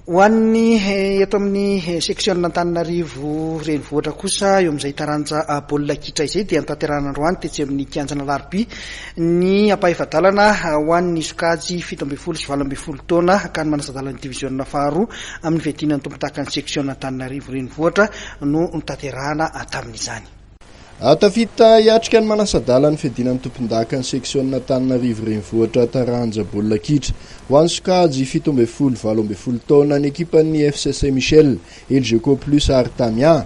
Ho an'ny eto amin'ny seksiona Antananarivo renivohitra kosa eo amin'izay taranja baolina kitra izay dia notanterahina androany tetsy amin'ny kianjan'Alarobia ny ampahefa-dalana ho an'ny sokajy 17 sy 18 taona ka ny manasa-dalan'ny diviziona faharoa amin'ny fiadiana ny tompondakan'ny seksiona Antananarivo renivohitra no notanterahina tamin'izany. Tafita hiatrika ny manasa-dalan'ny fiadiana ny tompondakan'ny seksiona Antananarivo Renivohitra taranja baolina kitra ho an'ny sokajy 17 18 taona ny ekipan'ny FC Saint Michel, Elgeco Plus ary Tamia.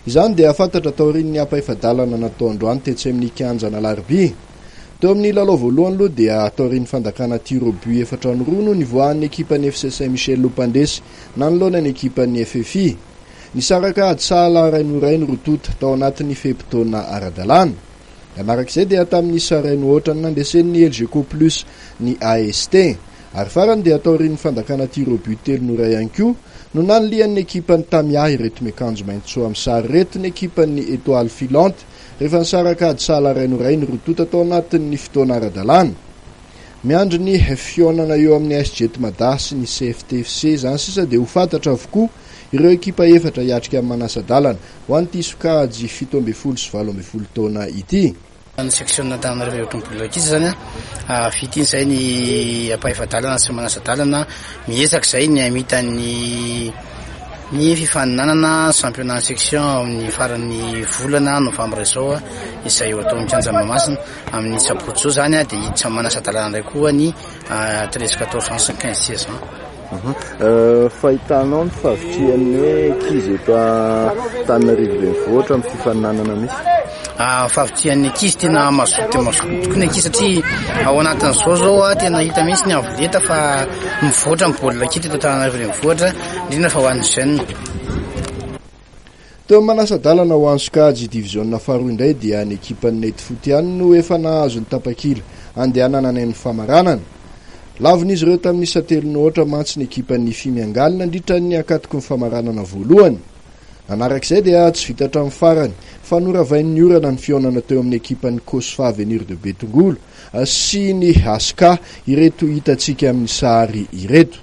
Izany dia fantatra taorian'ny ampahefa-dalana natao androany tetsy amin'ny kianjan'Alarobia. Teo amin'ny lalao voalohany aloha dia taorian'ny fandakana tir au but 4-2 no nivoahan'ny ekipan'ny FC Saint Michel ho mpandresy nanoloana ny ekipan'ny FFI. Nisaraka ady sahala iray no iray ny roa tonta tao anatin'ny fe-potoana ara-dalàna. Nanaraka izay dia tamin'ny isa iray no aotra ny nandresen'ny Elgeco Plus ny AST. Ary farany dia taorian'ny fandakana tir au but telo no iray ihany koa no nanilihan'ny ekipan'ny Tamia ireto miakanjo maitso amin'ny sary ireto ny ekipan'ny Etoile Filante rehefa nisaraka ady sahala iray no iray ny roa tonta tao anatin'ny fotoana ara-dalàna. Miandry ny fihaonana eo amin'ny AS Jet Mada sy ny CFTFC izany sisa dia ho fantatra avokoa ireo ekipa efatra hiatrika amin'ny manasa-dalana ho an'ity sokajy 17 sy 18 taona ity. Ny section Antananarivo eo amin'ny ankizy izany a, vita iny izay ny ampahefa-dalana sy manasa-dalana, miezaka izay ny hamita ny ny fifaninanana championnat section amin'ny faran'ny volana novambra izao izay ho atao amin'ny kianja Mahamasina. Amin'ny sabotsy izao izany dia hiditra manasa-dalana indray koa ny 13, 14 ans sy 15, 16 ans. Fahitanao ny fahavitrihan'ny ankizy eto Antananarivo renivohitra amin'ny fifaninanana misy? Fahavitrihan'ny ankizy tena mazoto dia mazoto tokoa ny ankizy satria ao anatin'izao izao tena hita mihitsy ny avo lenta fa mivoatra ny baolina kitra eto Antananarivo renivohitra indrindra fa ho an'ny jeune. Teo amin'ny manasa-dalana ho an'ny sokajy diviziona faharoa indray dia ny ekipan'ny Netfoot ihany no efa nahazo ny tapakila handehanana any amin'ny famaranana. Lavon'izy ireo tamin'ny isa telo no aotra mantsy ny ekipan'ny Fimiangaly nandritra ny ankatoky ny famaranana voalohany. Nanaraka izay dia tsy vita hatramin'ny farany fa noravain'ny orana ny fihaonana teo amin'ny ekipan'ny Cosfa Avenir de Betongolo sy ny Aska ireto hitantsika amin'ny sary ireto.